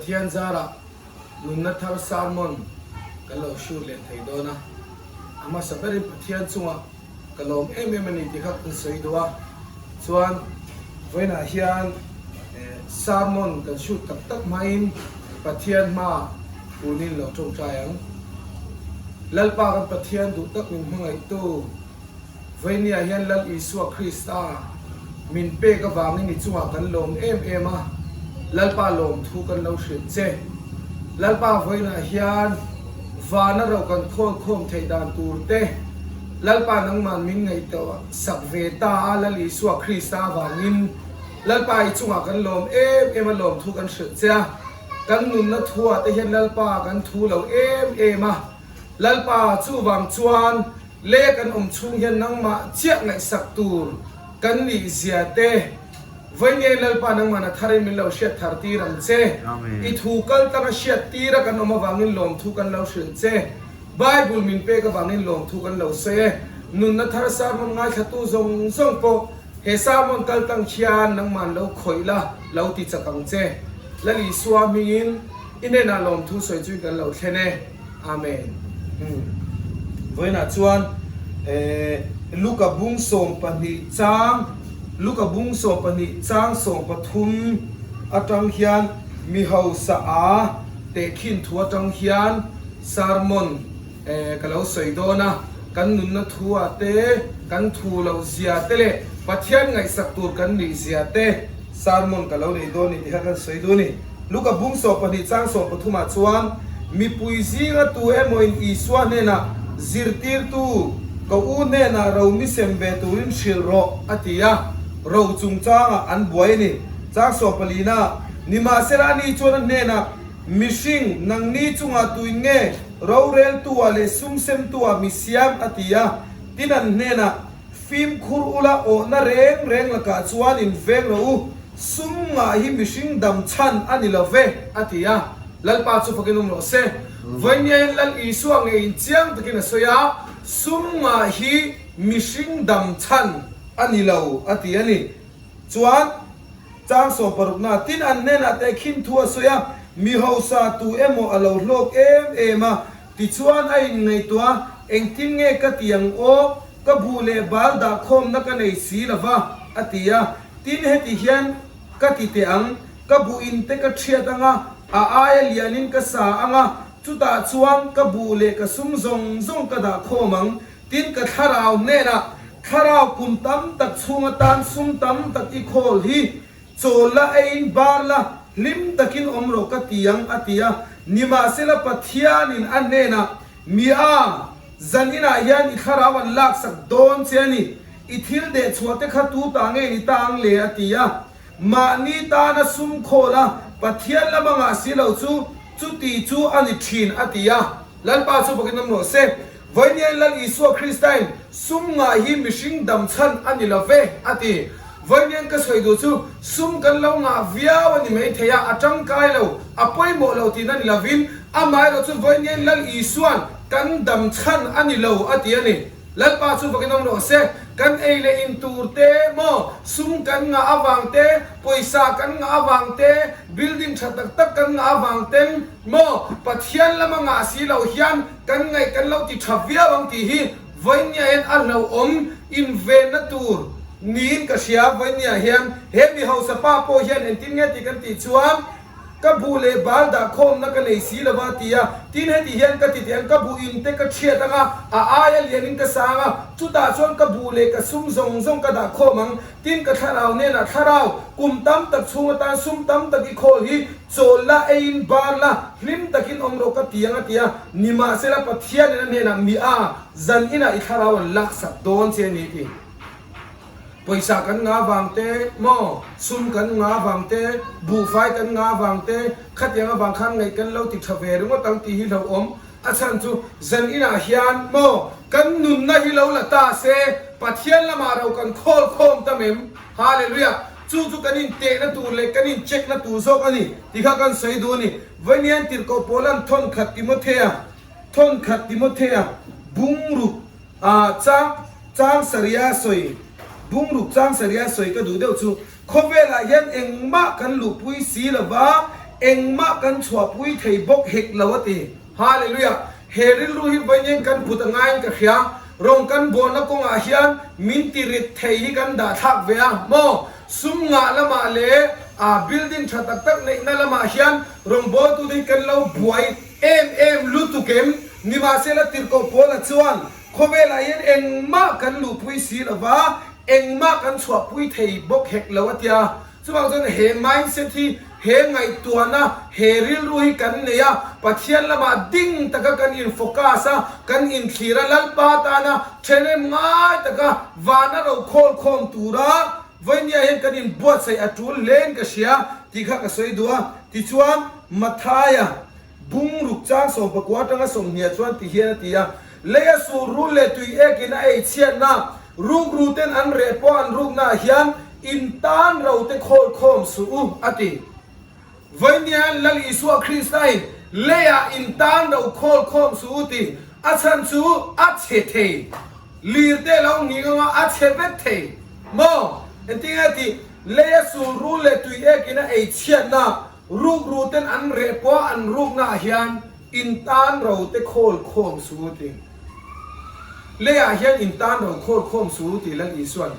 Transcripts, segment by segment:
Pathian zarah nunna thar sermon kan lo shoot leh thei dawn a, a hmasa berin Pathian chungah ka lawm em em a ni tih kha kan sawi duh a, chuan vawiinah hian sermon kan shoot tak tak hmain Pathian hma kunin lo tawngtai ang. Lalpa kan Pathian duh tak min hmangaihtu. Vawinia hian Lal Isua Krista min pek avangin i chungah kan lawm em em a, Lalpa lawmthu kan lo hrilh che. Lalpa vawiinah hian vana ro kan khawl khawm theih dan tur te, Lalpa nangman min ngaihtuah sak ve ta a Lal Isua Krista avangin Lalpa i chungah kan lawm em em a lawmthu kan hrilh che a, kan nunna thuah te hian Lalpa kan thu lo em em a, Lalpa chuvang chuan Le kan awm chhung hian nangmah chiah ngaihsak tur kan nih zia te, Vawiin Lalpa nangmahna tharin min lo hriat thar tir ang che. I thu kal tanga hriat tira kan awm avangin lawmthu kan lo hrilh che. Bible min pek avangin lawmthu kan lo sawi e. Nunna thar sermon ngaithlatu zawng zawng pawh he sermon kal tang khian nangmahn lo khawih la, lo ti chak ang che. Lal Isua hmingin i hnenah lawmthu sawi chuin kan lo thlen e. Amen. Umm. Vawiinah chuan eh Luka bung 12 chang Luka bung 12 chang 13 atang hian mi hausa a tehkhin thu atang hian sermon eh ka lo sawi dawn a, kan nunna thu ah te, kan thu loh zia te leh Pathian ngaihsak tur kan nih zia te sermon ka lo nei dawn ni tih kha kan sawi duh a ni. Luka bung 12 chang 13 ah chuan mipui zinga tu emawin Isua hnenah, Zirtirtu, ka u hnenah ro mi sem ve turin hrilh rawh, a ti a. Ro chungchangah an buai a ni. Chang 14 na, Nimahsela ani chuan a hnenah, Mihring, nangni chungah tuin nge roreltu-ah leh sum semtu-ah mi siam? a ti a. Tin an hnenah, Fimkhur ula awhna reng reng lakah chuan in veng rawh u, sum ngah hi mihring dam chhan a ni lo ve, a ti a. Lalpa chu fakin awm rawh se. Vawinia in Lal Isua ngeiin chiang takin a sawi a, sum ngah hi mihring dam chhan a ni lo, a ti a ni. Chuan, chang 16na, tin an hnenah tehkhin thu a sawi a, mi hausa tu emaw a lo hlawk em em a, Tichuan a inngaihtuah a, Engtin nge ka ti ang aw, ka buh leh bal dah khawmna ka nei si lo va, a ti a. Tin, heti hian ka ti teh ang, ka buh in te ka thiat ang a, a aia lianin ka sa ang a, chutah chuan ka buh leh ka sum zawng zawng ka dah khawm ang. Tin, ka thlarau hnenah, Thlarau kum tam tak chhung atan sum tam tak i khawl hi, Chawl la, eiin bar la, hlim takin awm rawh ka ti ang, a ti a. Nimahsela Pathianin a hnenah, Mi a, zan inah hian i thlarau an laksak dawn che a ni, i thil dehchhuah te kha tu ta nge ni ta ang le, a ti a. Mahni tana sum khawl a, Pathian lama ngah si lo chu, chuti chu a ni thin, a ti a. Lalpa chu bawkin awm rawh se. Vawiiniain Lal Isua Kristain sum ngah hi mihring dam chhan a ni lo ve, a ti. Vawiiniain ka sawi duh chu sum kan lo ngah viau a ni mai thei a, a tangkai lo, a pawimawh lo tihna ni lovin, amaherawh chu vawiiniain Lal Isua'n kan dam chhan a ni lo, a ti a ni. Lalpa chu vakin awm rawh se, kan ei leh in tur te maw, sum kan ngah avang te, pawisa kan ngah avang te, building tha tak tak kan ngah avang ten maw, Pathian lama ngah si loh hian kan ngaih kan lo ti tha viau ang tih hi vawinia hian a hlauhawm invenna tur niin ka hria. Vawinia hian he mi hausa pa pawh hian engtin nge tih kan tih chuan, Ka buh leh bal dah khawmna ka nei si lo va, ti a. Tin, heti hian ka ti teh ang, ka buh in te ka chhiat ang a, a aia lianin ka sang a, chutah chuan ka buh leh ka sum zawng zawng ka dah khawm ang. Tin, ka thlarau hnenah, Thlarau, kum tam tak chhung atan sum tam tak i khawl hi chawl la, eiin bar la, hlim takin awm rawh ka ti ang, a ti a. Nimahsela, Pathianin a hnenah, Mi a, zan inah i thlarau an laksak dawn che a ni, ti. Pawisa kan ngah vang te maw, sum kan ngah vang te, buhfai kan ngah vang te, khatiang avang khan ngaih kan lo ti tha ve ringawt ang tih hi hlauhawm. A chhan chu zan inah hian maw kan nunna hi lo la ta se, Pathian lamah ro kan khawl khawm tam em? Hallelujah! Chu chu kan intehna tur leh kan in check na tur zawk a ni tih kha kan sawi duh a ni. Vawiin Tirhkoh Paula'n thawnkhat Timothea, thawnkhat Timothea bungruk, A chang chang saria sawi, bungruk chang saria sawi ka duh deuh chu, khawvelah hian engmah kan luhpui si lova, Engmah kan chhuahpui thei bawk hek lo a ti. Hallelujah! He rilru hi vawiin kan put a ngaiin ka hria. Rawng kan bualna kawngah hian min ti rit thei hi kan dah thlak ve a maw? Sum ngah lamah leh a building tha tak tak neihna lamah hian rawngbawltute hi kan lo buai em em lutuk em? Nimahsela tirhkoh Paula chuan khawvelah hian engmah kan luhpui si lova, engmah kan chhuahpui thei bawk hek lo a tia. Chuvang chuan he mindset hi, he ngaihtuahna, he rilru hi kan nei a, Pathian lamah ding taka kan in focus a, kan inthlir a, Lalpa tana thenem ngai taka vana ro khawl khawm tura vawinia hian kan inbuatsaih a tul hlein ka hria tih kha ka sawi duh a. Tichuan, Mathaia Bung ruk chang 19 atanga 20 chuan ti hian a ti a, Leia sur rul leh tui ekin a ei chhiatna, rukru ten an reh pawh an ruknaah hian in tan ro te khawl khawm suh u, a ti. Vawinia Lal Isua Krista in leiah in tan ro khawl khawm suh u ti a chhan chu a chhe thei. Lir te lo nghing anga a chhe vek thei maw? Engtinge tih? Leia sur rul leh tui ekin a ei chhiatna, Rukru ten an reh pawh an rukna ah hian in tan ro te khawl khawm su ti. Leiah hian in tan ro khawl khawm su ti Lal Isuan.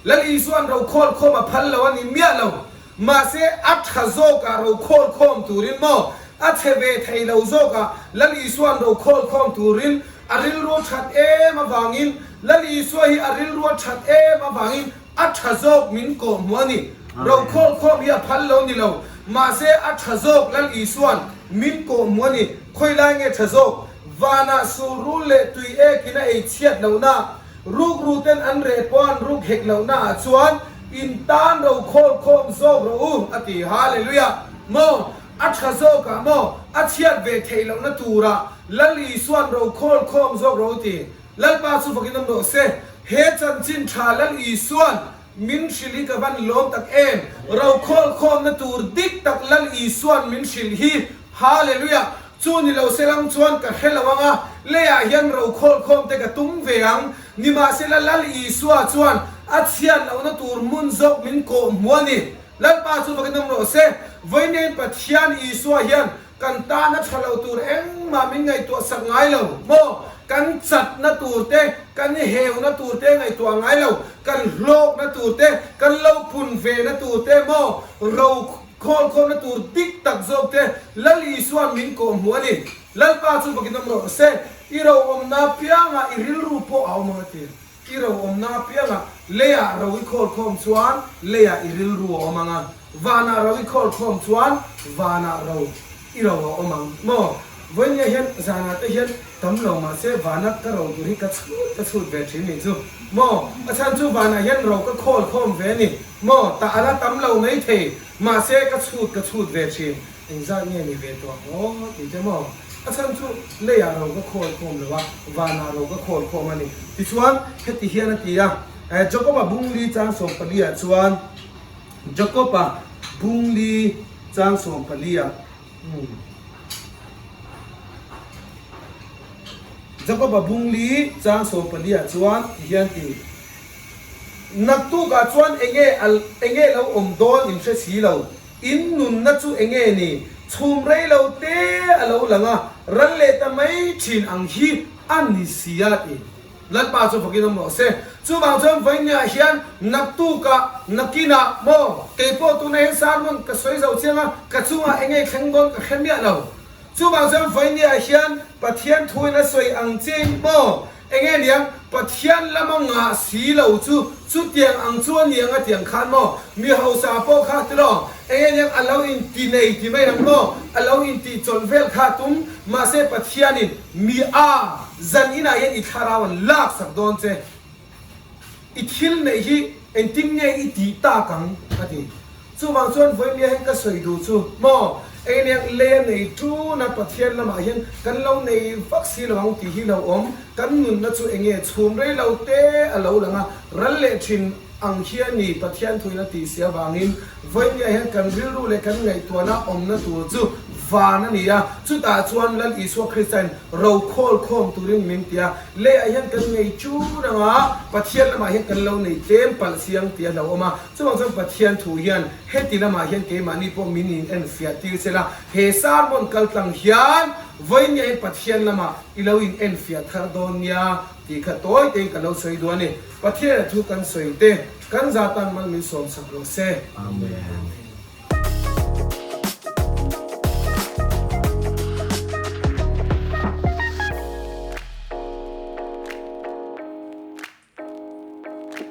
Lal Isuan ro khawl khawm a phal lo a ni miah lo. Mahse a tha zawk ah ro khawl khawm turin maw a chhe ve thei lo zawk ah Lal Isuan ro khawl khawm turin a rilru that em avangin Lal Isua hi a rilru a that em avangin A tha zawk min kawh hmu a ni. Rokhawlkhawm khawm hi a phal lo ni lo. Mahse a tha zawk Lal Isuan min kawh hmu a ni. Khawi lai nge tha zawk? Vanah sur rul leh tui ekin a ei chhiat lohna, rukru ten an reh pawh an ruk hek lohna ah chuan in tan rokhawlkhawm khawm zawk rawh u a ti. Hallelujah! Maw? A tha zawk ah maw? A chhiat ve theih lohna turah Lal Isuan rokhawlkhawm khawm zawk rawh u ti. Lalpa chu vakin awm rawh se. He chanchin tha Lal Isuan min hrilh hi ka van lawm tak em! Rokhawlh khawmna tur dik tak Lal Isuan min hrilh hi. Hallelujah! Chu ni lo se lang chuan ka hre lo ang a, leiah hian rokhawlh khawm te ka tum ve ang. Nimahsela Lal Isua chuan a chhiat lohna tur hmun zawk min kawh hmu a ni. Lalpa chu vakin awm rawh se. Vawiin Pathian Isua hian Kan tan a tha lo tur engmah min ngaihtuah sak ngai lo maw? Kan chatna tur te, kan heuna tur te ngaihtuah ngai lo, kan hlawkna tur te, kan lo pun vena tur te maw? Ro khawlkhawmna tur dik tak zawk te Lal Isua'n min kawhhmuh a ni. Lalpa chu vakin awm rawh se, i ro awmna piangah i rilru pawh a awm ang a ti. I ro awmna apiangah leiah ro i khawl khawm chuan leiah i rilru a awm ang a, vanah ro i khawl khawm chuan vanah ro i ro a awm ang maw? Vawinia hian zanah te hian tam lo mahse vana ka ro tur hi ka chhut ka chhut ve thin nih chu maw? A chhan chu vanah hian ro ka khawl khawm ve a ni maw? Tah a la tam lo mai thei mahse ka chhut ka chhut ve thin. Engzat nge ni ve tawh ang aw tih te maw? A chhan chu leiah ro ka khawl khawm lo a, vanah ro ka khawl khawm a ni. Tichuan, heti hian a ti a, Jakob-a bungli chang 14 ah chuan, Jakob-a bungli chang 14 ah, umm, Jakob-a bungli chang 14 ah chuan ti hian ti, Naktukah chuan enge enge lo awm dawn in hre si lo, In nunna chu enge ni? Chhum rei lo te a lo lang a, ral leh ta mai thin ang hi a ni si a ti. Lalpa chu fakin awm rawh se. Chuvang chuan vawinia hian naktukah, nakinah maw, keipawh tuna hian sermon ka sawi zo chiang a, ka chungah enge thleng dawn ka hre miah lo. Chuvang chuan vawinia hian Pathian thuin a sawi ang chiin maw, Enge niang, Pathian lama ngah si lo chu chutiang ang chu a ni ang a tiang khan maw? Mi hausa pawh kha tiraw, enge niang a lo inti nei ti mai ang maw? A lo intih chawlh vel kha tum, mahse Pathianin mi a zan inah hian i thlarau an laksak dawn che. I thil neih hi engtin nge i tih tak ang? a ti. Chuvang chuan vawinia hian ka sawi duh chu maw, engeniang lei a nei tuna Pathian lamah hian kan lo nei vak si lo ang tih hi lo awm, kan nunna chu enge chhum rei lo te a lo lang a, ral leh thin ang hian ni Pathian thuin a tih si avangin vawinia hian kan rilru leh kan ngaihtuahna awmna tur chu. Van a ni a, chutah chuan Lal Isua Krista'n ro khawl khawm turin min ti a, leiah hian kan nei chun ang a, Pathian lamah hian kan lo nei tlem palh siang tih a hlauhawm a. Chuvang chuan Pathian thu hian heti lamah hian keimahni pawh min in enfiah tir se la, he sermon kal tlang hian vawinia hian Pathian lamah i lo in enfiah thar dawn nia tih kha tawi tein ka lo sawi duh a ni. Pathian a thu kan sawi te kan za tan mal min sawm sak rawh se. Amen.